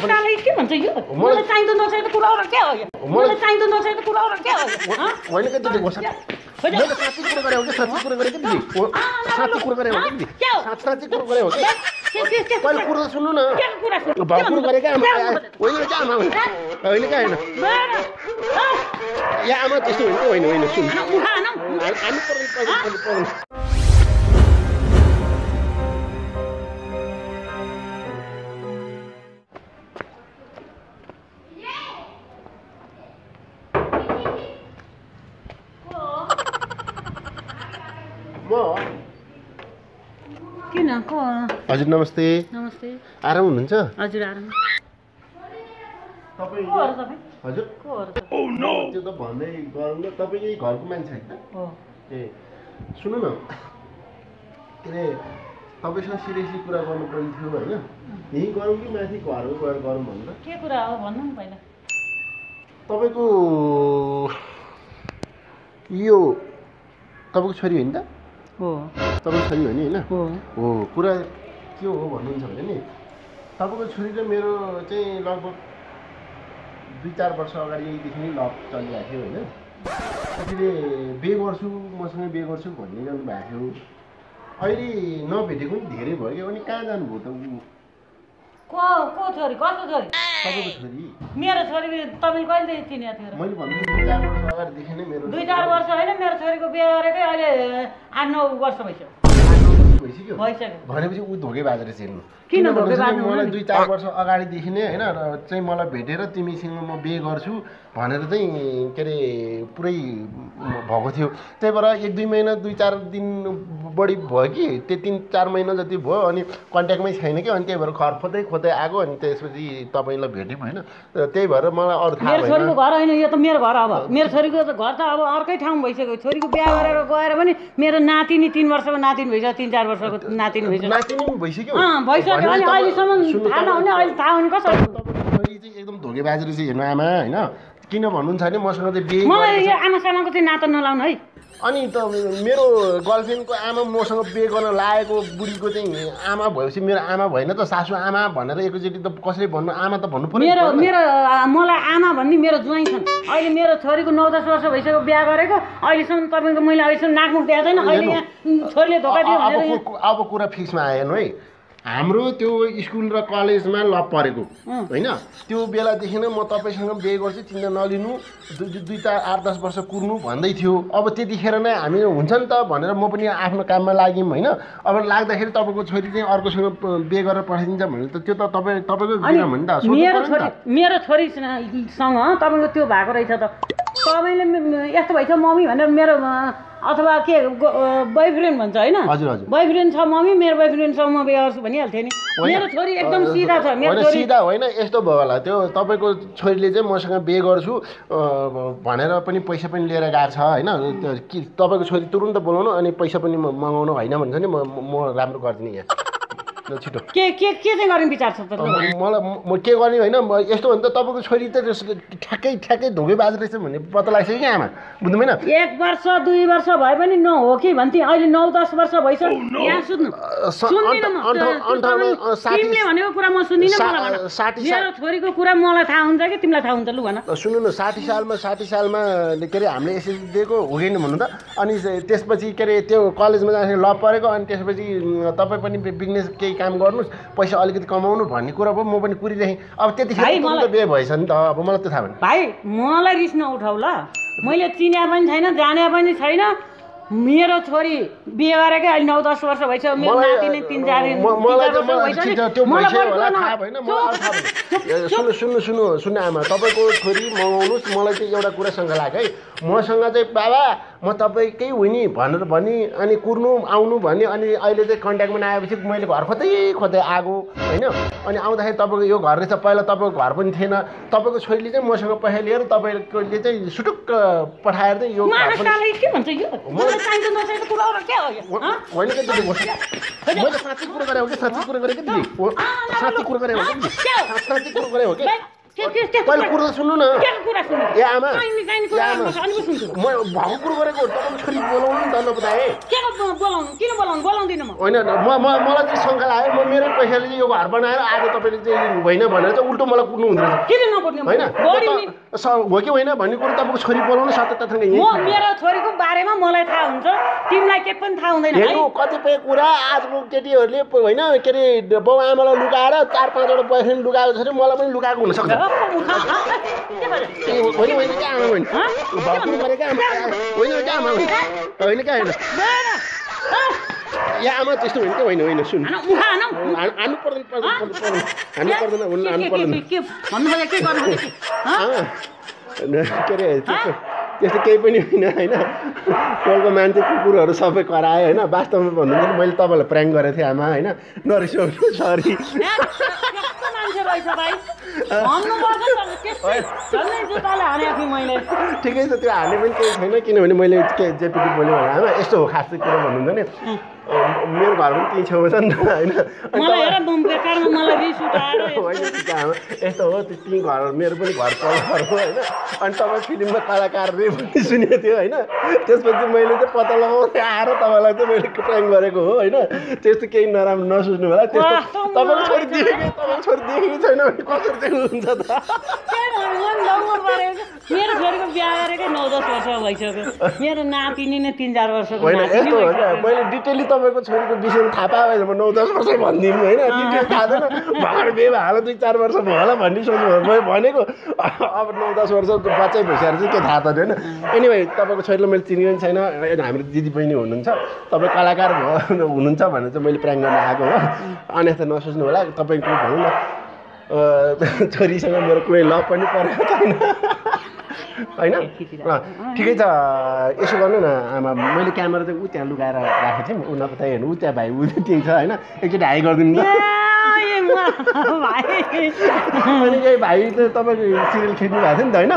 साले के भन्छ यो मलाई चाहिँदो नचाहिँदो कुरा हो र के हो यो मलाई चाहिँदो नचाहिँदो कुरा हो र के हो होइन के दिदी मैले साँच्चै कुरा गरे हो कि साँच्चै कुरा गरे कि दिदी साँच्चै कुरा गरे हो कि दिदी साँच्चै कुरा गरे हो कि पहिलो कुरा त सुन्नु न भाउ कुरा गरे क्या आमा होइन क्या आमा होइन क्या होइन या आमा त्यस्तो होइन होइन सुन हामी किन को हजुर नमस्ते नमस्ते आराम हुनुहुन्छ हजुर आराम तपाईँ को हो तपाईँ हजुर को हो त्यो त भन्दै गरौँ न तपाईँ यही घरको मान्छे होइन हो ए सुन्नु न के अरे तपाईँसँग सिरियसली कुरा गर्नुपर्ने थियो होइन यहीँ गरौँ कि माथि घरमा गएर गरौँ भनेर के कुरा हो भन्नु न पहिला तपाईँको यो तपाईँको छोरी होइन त हो तपाईँको छोरी हो नि होइन हो हो कुरा के हो भन्नुहुन्छ भने नि तपाईँको छोरी र मेरो चाहिँ लगभग 2-4 वर्ष अगाडिदेखि नै लभ चलिरहेको थियो होइन त्यसले बिहे गर्छु मसँग बिहे गर्छु भन्ने जानु भएको थियो अहिले नभेटेको पनि धेरै भयो कि अनि कहाँ जानुभयो त को छोरी कसको छोरी तपाईँको छोरी मेरो छोरी तपाईँले कहिले चिनेको थियो मैले भन्नु 2-4 वर्ष अगाडिदेखि नै मेरो 2-4 वर्ष होइन मेरो छोरीको बिहे गरेकै अहिले 8-9 वर्ष भइसक्यो भइसक्यो भइसक्यो भनेपछि ऊ धोकेबाज रहेछ हेर्नु किन धोकेबाज मलाई 2-4 वर्ष अगाडिदेखि नै होइन चाहिँ मलाई भेटेर तिमीसँग म बिहे गर्छु भनेर चाहिँ के अरे पुरै भएको थियो त्यही भएर 1-2 महिना 2-4 दिन बढी भयो कि त्यो 3-4 महिना जति भयो अनि कन्ट्याक्टमै छैन कि अनि त्यही भएर घर खोज्दै आएको अनि त्यसपछि तपाईँलाई भेट्यौँ होइन त्यही भएर मलाई अरू थाहा मेरो छोरीको घर होइन यो त मेरो घर अब मेरो छोरीको घर त अब अर्कै ठाउँमा भइसक्यो छोरीको बिहे गरेर गएर पनि मेरो नातिनी 3 वर्षको नातिनी भइसक्यो 3-4 वर्षको नातिनी भइसक्यो नातिनी पनि भइसक्यो भइसक्यो अनि अहिलेसम्म थाहा नहुने अहिले थाहा हुने कसरी तपाईँको छोरी चाहिँ एकदम धोकेबाज रहेछ हेर्नु आमा होइन किन भन्नुहुन्छ भने मसँग चाहिँ बिहे मलाई यो आमासामाको चाहिँ नाता नलाउनु है अनि त मेरो गर्लफ्रेन्डको आमा मसँग बिहे गर्न लागेको बुढीको चाहिँ आमा भएपछि मेरो आमा भएन त सासू आमा भनेर एकैचोटि त कसरी भन्नु आमा त भन्नु पर्यो मेरो मलाई आमा भन्ने मेरो ज्वाइँ छन् अहिले मेरो छोरीको 9-10 वर्ष भइसक्यो बिहा गरेको अहिलेसम्म तपाईँको मैले अहिलेसम्म नाकमुख दिएको छैन अहिले यहाँ छोरीले धोका दियो भनेर अब कुरा फिक्समा आएन है हाम्रो त्यो स्कुल र कलेजमा लभ परेको होइन त्यो बेलादेखि नै म तपाईँसँग बिहे गर्छु चिन्ता नलिनु 2-8-10 वर्ष कुर्नु भन्दै थियो अब त्यतिखेर नै हामी हुन्छ नि त भनेर म पनि आफ्नो काममा लाग्यौँ होइन अब लाग्दाखेरि तपाईँको छोरी चाहिँ अर्कोसँग बिहे गरेर पठाइदिन्छ भने त त्यो त तपाईँको बिना भने त मेरो छोरीसँग तपाईँको त्यो भएको रहेछ त तपाईँले यस्तो भएछ मम्मी भनेर मेरो अथवा के बोयफ्रेन्ड भन्छ होइन बोयफ्रेन्ड छ मम्मी मेरो बोयफ्रेन्डसँग म बिहे गर्छु भनिहाल्थ्यो नि मेरो छोरी एकदम सिधा छ मेरो छोरी सिधा होइन यस्तो भयो होला त्यो तपाईँको छोरीले चाहिँ मसँग बिहे गर्छु भनेर पनि पैसा पनि लिएर गएको छ होइन तपाईँको छोरी तुरुन्त बोलाउनु अनि पैसा पनि मगाउनु होइन भन्छ नि म राम्रो गरिदिने यहाँ छिटो के चाहिँ गर्ने विचार छ त मलाई म के गर्ने होइन यस्तो भने त तपाईँको छोरी त ठ्याक्कै धोकेबाज रहेछ भन्ने पत्ता लाग्छ कि आमा बुझ्नुभएन 1 वर्ष 2 वर्ष भए पनि न हो कि भन्थे अहिले 9-10 वर्ष भइसक्यो यहाँ सुन्नु तिमीले भनेको कुरा म सुन्दिनँ मेरो छोरीको कुरा मलाई थाहा हुन्छ कि तिमीलाई थाहा हुन्छ लु भन सुन्नु न 60 सालमा के अरे हामीले एसएससी दिएको हो कि भन्नु त अनि त्यसपछि के अरे त्यो कलेजमा जाँदाखेरि लभ परेको अनि त्यसपछि तपाईँ पनि बिजनेस केही काम गर्नुहोस् पैसा अलिकति कमाउनु भन्ने कुरा भयो म पनि कुरिरहेँ अब त्यतिखेर बिहे भएछ नि त अब मलाई त्यो थाहा भएन भाइ मलाई रिस नउठाउ ल मैले चिने पनि छैन जाने पनि छैन मेरो छोरी बिहे गरेकै अहिले 9-10 वर्ष भइसक्यो मेरो नातिनी 3-4 सुन्नु आमा तपाईँको छोरी मगाउनुहोस् मलाई चाहिँ एउटा कुरा सँग लाग्यो है मसँग चाहिँ बाबा म तपाईँकै हो नि भनेर भनी अनि कुर्नु आउनु भन्ने अनि अहिले चाहिँ कन्ट्याक्टमा नआएपछि मैले घर खोज्दै आएको होइन अनि आउँदाखेरि तपाईँको यो घर रहेछ पहिला तपाईँको घर पनि थिएन तपाईँको छोरीले चाहिँ मसँग पैसा लिएर तपाईँले चाहिँ सुटुक्क पठाएर चाहिँ यो होइन के दिदी मैले साँच्चै कुरा गरेँ हो कि साँच्चै कुरा गरेँ कि दिदी साँच्चै कुरा गरेँ हो कि साँच्चै कुरा गरेँ हो कि पहिला कुरो त सुन्नु न ए आमा म भएको कुरो गरेको तपाईँको छोरी बोलाउनु नि त नपताए होइन मलाई चाहिँ शङ्का लाग्यो म मेरो पैसाले चाहिँ यो घर बनाएर आज तपाईँले चाहिँ होइन भनेर चाहिँ उल्टो मलाई कुट्नु हुँदो रहेछ होइन हो कि होइन भन्ने कुरो तपाईँको छोरी बोलाउनु सत्यतासँग मेरो छोरीको बारेमा मलाई थाहा हुन्छ तिमीलाई के पनि थाहा हुँदैन हेर्नु कतिपय कुरा आजको केटीहरूले होइन के अरे बाउ आमालाई लुकाएर 4-5वटा बोयफ्रेन्ड लुकाएको छ मलाई पनि लुकाएको हुनसक्छ होइन क्या आमा होइन भएको गरेको आमा होइन क्या आमा होइन क्या होइन या आमा त्यस्तो होइन क्या होइन सुन हान्नु पर्दैन के अरे त्यस्तो केही पनि होइन टोलको मान्छे कुकुरहरू सबै करायो होइन वास्तवमा भन्नुहुन्छ मैले तपाईँलाई प्र्याङ्क गरेको थिएँ आमा होइन नरिसाउनु सरी ठिकै छ त्यो हाल्ने पनि केही छैन किनभने मैले के जेपिटी बोल्यो भने आमा यस्तो हो खास चाहिँ कुरा भन्नुहुन्छ नि मेरो घर पनि त्यही छेउमा छ नि त होइन यस्तो हो त्यही घर मेरो पनि घर तल घर हो होइन अनि तपाईँ फिल्ममा कलाकार रे पनि सुनेको थियो होइन त्यसपछि मैले चाहिँ पत्ता लगाउँदै आएर तपाईँलाई चाहिँ मैले प्र्याङ्क गरेको हो होइन त्यस्तो केही नराम्रो नसोच्नु होला त्यस्तो तपाईँको छोरी देखेको छैन भने कसरी चाहिँ हुन्छ त मेरो छोरीको बिहा गरेकै 9-10 वर्ष भइसक्यो मेरो नातिनी नै 3-4 वर्षको होइन यस्तो हो क्या मैले डिटेली तपाईँको छोरीको विषयमा थाहा पाएँ म 9-10 वर्ष भनिदिउँ होइन डिटेल थाहा छैन भर्खर बिहे हाल 2-4 वर्ष भयो होला भन्ने सोच्नु मैले भनेको अब 9-10 वर्षको बच्चै भइसकेर चाहिँ के थाहा त होइन एनिवे तपाईँको छोरीलाई मैले चिनेको पनि छैन हाम्रो दिदी बहिनी हुनुहुन्छ तपाईँ कलाकार हुनुहुन्छ भनेर चाहिँ मैले प्र्याङ्क गर्न आएको हो अन्यथा नसोच्नु होला तपाईँको भनौँ न छोरीसँग मेरो कुनै लभ पनि परेको छैन होइन ठिकै छ यसो गर्नु न आमा मैले क्यामेरा चाहिँ ऊ त्यहाँ लुगाएर राखेको थिएँ ऊ नपताइ हेर्नु ऊ त्यहाँ भाइ ऊ त्यही छ होइन एकचोटि हाई गरिदिनु त अनि यही भाइ त तपाईँको सिरियल खिच्नु भएको थियो नि त होइन